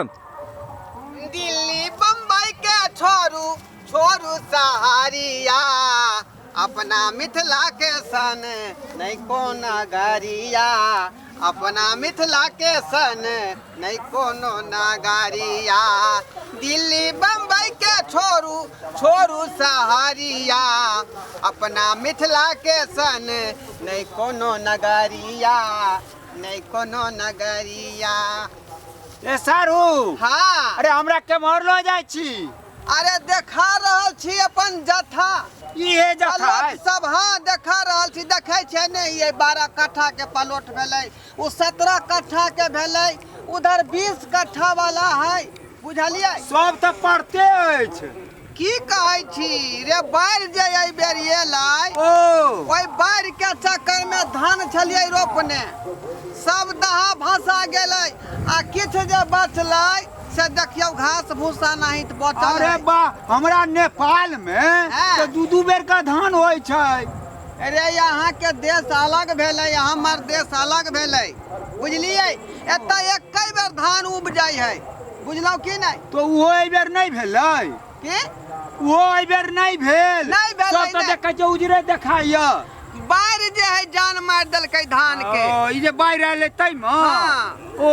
दिल्ली बम्बई के छोड़ू छोड़ू सहारिया, अपना मिथिला के सन नहीं कोनो गरिया, अपना मिथिला के सन नहीं कोनो नगरिया। दिल्ली बम्बई के छोड़ू छोड़ू सहारिया, अपना मिथिला के सन नहीं कोनो नगरिया, नहीं कोनो नगरिया। ए सारू। हाँ। अरे हमरा केम्हर लऽ जाइ छी? अरे देखा रहल छी अपन जथा। इहे जथा प्लॉट अछि? सब, हाँ देखा रहल छी। देखै छै ने, ये 12 कट्ठा के प्लॉट भेलै, ओ 17 कट्ठा के भेलै, उधर 20 कट्ठा वाला है, बुझलियै? सब तऽ पड़ते अछि। की कहै छी रे, बाढ़ि जे एहि बेर एलै, ओ ओहि बाढ़ि के चक्कर में धान छलियै रोपने, सब दहा भसा गेलै, आ किछु जे बचलै से देखियौ घास भूसा नहीं तऽ बचल अरे है। बा, हमरा नेपाल में हाँ। तऽ दू दू बेर का धान होइ छै। अरे यहाँ के देश अलग भेलै, हमर देश अलग भेलै, बुझलियै? एतऽ एकै बेर धान उपजै है, बुझलहुँ की नहि? तो ओहो एहि बेर नहि भेलै। की ओहो एहि बेर नहि भेल? नहि भेलै, सब तऽ नहि। देखै छै उजरे देखाइया। बाढ़ि जे है जान मारि देलकै धान के। ओ, ई जे बाढ़ि आयल ताहिमे? हाँ। ओ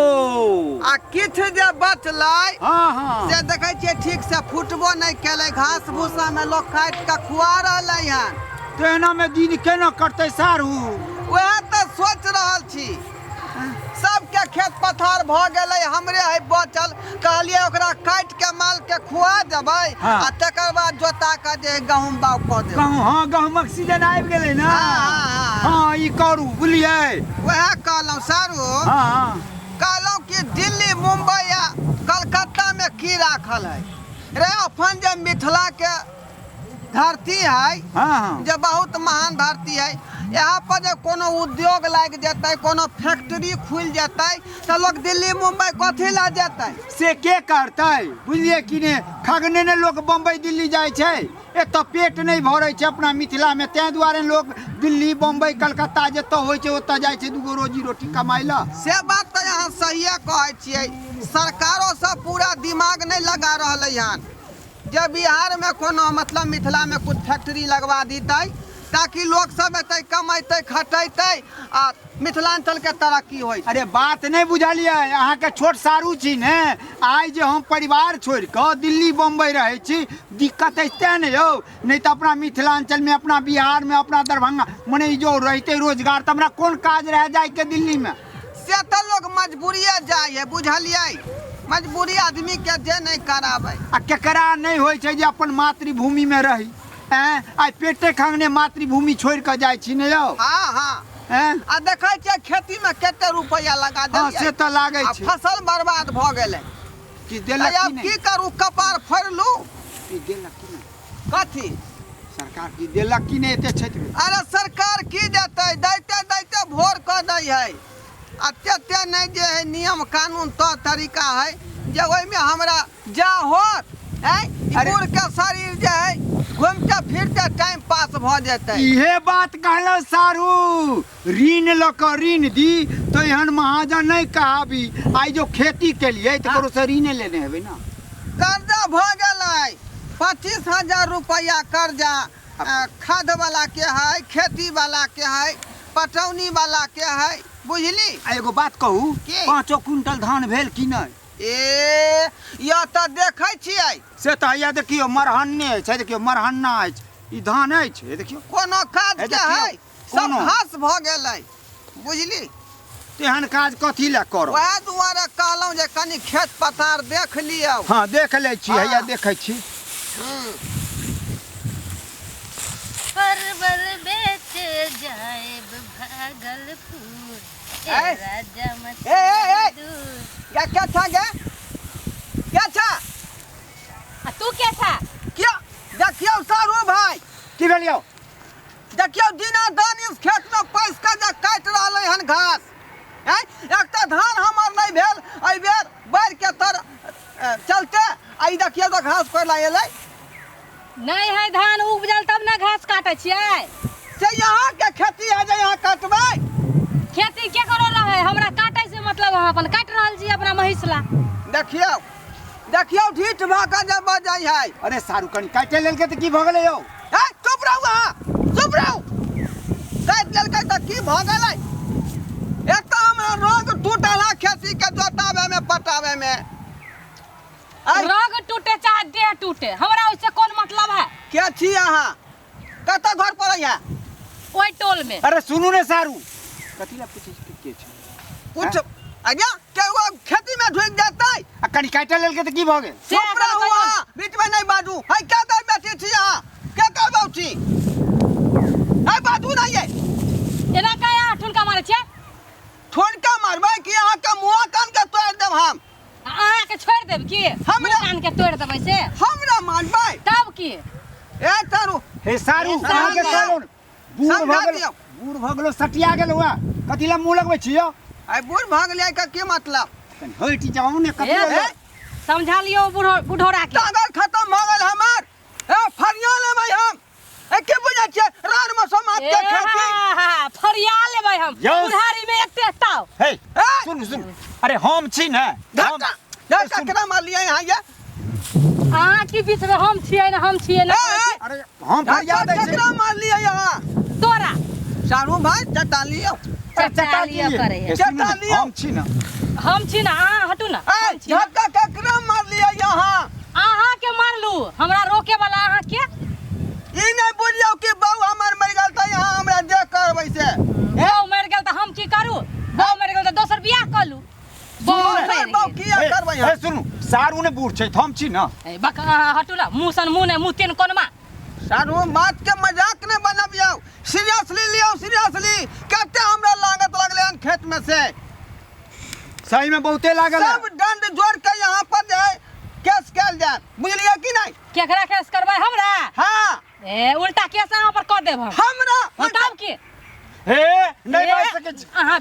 आ किछु जे बचलै हाँ हाँ से देखै छियै ठीक से फुटबो नहि केलै, घास भूसा में लोक काटि कऽ खुआ रहलै हन। तऽ एनामे दिन केना कटतै सारू? वएह तऽ सोचि रहल छी, सबके खेत पथार भऽ गेलै, हमरे है बचल। कहलियै ओकरा काटि के माल के खुआ देबै। हाँ। आ तकर बाद जोता के जे गहूम बाग कऽ देबै। गहूँ, हाँ, गहूँमक सीजन आबि गेलै ने। हाँ, हाँ, हाँ। हाँ, ई करू, बुझलियै? वएह कहलहुँ सारू। हाँ। कहलहुँ कि दिल्ली मुम्बई आ कलकत्ता में की राखल है रे? अपन जे मिथिला के धरती है, हाँ हाँ जे बहुत महान धरती है, यहाँ पर जे कोनो उद्योग लागि जेतै, कोनो फैक्ट्री खुलि जेतै, तऽ लोक दिल्ली मुम्बई कथी लए जेतै? से के करतै, बुझलियै कि ने? खगने ने लोक बम्बई दिल्ली जाइ छै। एतऽ पेट नहि भरै छै अपना मिथिलामे, ताहि दुआरे लोक दिल्ली बम्बई कलकत्ता जतऽ होइ छै ओतऽ जाइ छै दूगो रोजी रोटी कमाइ लए। से बात तऽ अहाँ सहिए कहै छियै। सरकारो सब पूरा दिमाग नहि लगा रहलै हन जे बिहारमे कोनो, मतलब मिथिलामे कुछ फैक्ट्री लगवा दितै, ताकि लोक सब एतै कमेतै खटेतै आ मिथिलाञ्चलके तरक्की होइ। अरे बात नहि बुझलियै, अहाँके छोट सारू छी ने। आइ जे हम परिवार छोड़ि कऽ दिल्ली बम्बई रहै छी, दिक्कत अछि तेँ ने यौ, नहि तऽ अपना मिथिलाञ्चलमे, अपना बिहारमे, अपना दरभंगा मने ई जो रहितै रोजगार तऽ हमरा कोन काज रहै जाइके दिल्लीमे? से तऽ लोक मजबूरिए जाइ है, बुझलियै? मजबूरी आदमीके जे नहि कराबै। आ केकरा नहि होइ छै जे अपन मातृभूमिमे रही? ऐं, आइ पेटे खंगने मातृभूमि छोड़ि कऽ जाइ छी ने यौ। हाँ हाँ। ऐं। आ देखै छियै खेतीमे कते रुपैआ लगा हाँ, देलियै से तऽ लागै आ छै। फसल बर्बाद भऽ गेलै। कि देलक आब कि नहि? की करू, कपार फोड़लू। कि देलक कि नहि कथी? सरकार की देलक कि नहि एते क्षति भेल? अरे सरकार की देतै, दैते दैते भोर कऽ दै है। आ तेते नहि जे है नियम कानून तौर तरीका है जे ओहिमे हमरा जा होत। आँय, ई अरे- बूढ़ के शरीर जे है घूमते फिरते टाइम पास भऽ जेतै। इहे बात कहलहुँ सारू, ऋण लऽ कऽ ऋण दी तऽ एहन महाजन नहि कहाबी। आइ जो खेती केलियै तऽ ककरो से ऋणे लेने हेबै ने? कर्जा भऽ गेलै 25,000 रुपैआ कर्जा, खाद वाला के है, खेती वाला के है, पटौनी वाला के है, बुझली? आ एगो बात कहू? की? 5 क्विंटल धान भेल कि नहि? ए यह तऽ देखै छियै। से तऽ हैया देखियौ मरहन्ने अछि, है देखियौ मरहन्ना अछि, ई धान अछि, हे देखियौ। कोनो काज हे के देखियौ, है सब कोनो। घास भऽ गेलै, बुझली? तेहन काज कथी लए करब? वएह दुआरे कहलहुँ जे कनि खेत पथार देख लियौ। हाँ, देख लै छी। हाँ। हैया देखै छी। परवल बेचे जाएब भागलपुर ए ए, राजा मत ए, ए, ए। दूर। क्या क्या था गे, क्या था? आ तू के था? क्या देखियौ सारू भाई। की भेल यौ? देखियौ दिना दान इस खेत में पैस के जे काटि रहलै हन घास। हैं, एक तऽ धान हमर नहि भेल एहि बेर बाढ़ि के तर चलते, आ ई देखियौ तऽ घास कोड़ला एलै। नहीं है धान उपजल तब ना घास काटे छियै। से यहाँ के खेती है जे यहाँ काटबै? खेती के करो रहे, हमरा काटे से मतलब, हम अपन काटि रहल छी अपना महिष ला। देखियौ देखियौ, ढीठ भऽ कऽ जे बजै है। अरे सारू, कनि काटि लेलकै तऽ की भऽ गेलै यौ? ए, चुप रहू अहाँ, चुप रहू। काटि लेलकै तऽ की भऽ गेलै? एक तऽ हमरा रोग टूटल है खेती के जोताबै में पटाबै में। रग टूटे चाहे देह टूटे, हमरा ओहिसे कोन मतलब है? के छी अहाँ? कतऽ घर पड़ै है? ओहि टोल में। अरे सुनू ने सारू, कथी लए पूछै छी के छै? कुछ आज्ञा के वो खेती में ढुकि जेतै। आ कनि काटि लेलकै तऽ की भऽ गेल? से चुप रहू कहियौ। अहाँ, बीच में नहीं बाजू। है क्या कर बेटी छी अहाँ? के करबौ छी? है बाजू नहीं ये। एना काहे अहाँ ठुनका मारै छियै? ठुनका मारबै कि अहाँके मुँह कान के तोड़ि देब हम। अहाँके छोड़ि देब की? हमरा- मुँह कान के तोड़ि देबै से? हमरा मारबै तब की? ए तारू। हे सारू, हे सारू। अहाँके कहलहुँ ने, बूढ़ समझा भऽ गेल, दियौ। बूढ़ भऽ गेलो, सटिया गेल हुआ, कथी लए मुँह लगबै छी यौ? आइ बूढ़ भऽ गेलियै के की मतलब? कनि हटि जाउ ने, कथी ए, लए? समझा लियौ बूढ़ो बुढ़ोरा के। टांगर खत्म भऽ गेल हमर। ए फरिया लेबै हम। ए की बुझै छियै रान मौसम ए, के खेती? हा, फरिया लेबै हम। यौ। बुढ़ारी में एते ताव। हे ए! सुनू सुनू, अरे हम छी ने, हम धक्का धक्का केना मारलियै अहाँ ये? अहाँ की बीच में हम छियै ने, हम छियै ने? ए, ए, अरे हम फरिया धक्का दै छी। केकरा मारलियै अहाँ? तोरा। सारू भाई, चटा लियौ। अरे चटा लिअ लिअ। करे है। हे, सुनू चटा ने, लिअ। हम छी ने, हम छी ने, अहाँ हटू ने। ए हम छी ने। धक्का केकरा मारलियै अहाँ? अहाँ के मारलू, हमरा रोके वाला अहाँ के? ई नहि बुझियौ कि बहू हमर मरि गेल तऽ यहाँ हमरा जे करबै से। बहू मरि गेल तऽ हम की करू? बहू मरि गेल तऽ दोसर बियाह कऽ लू। बहू दोसर मरि बहू गेल। किया हे, करबै हे हम? सुनू सारू ने, बूढ़ छै तऽ हम छी ने। ए, बक, अहाँ हटू ने, मुँह सन मुँह नहि, मुँह तीन कोनमा। सारू, बात के मजाक नहि बनबियौ, सीरियसली लियौ, सीरियसली। कते हमरा लागत लगलै हन खेत में से। सही में बहुते लागल है। सब दंड जोड़ के यहाँ पर जे है केस कयल जायत, बुझलियै कि नहि? केकरा केस करबै? हमरा? हाँ। ए, उल्टा केस अहाँ पर कऽ देब हम। हमरा? तब की? हे, नहि ए, बाजि सकै छी। अहाँ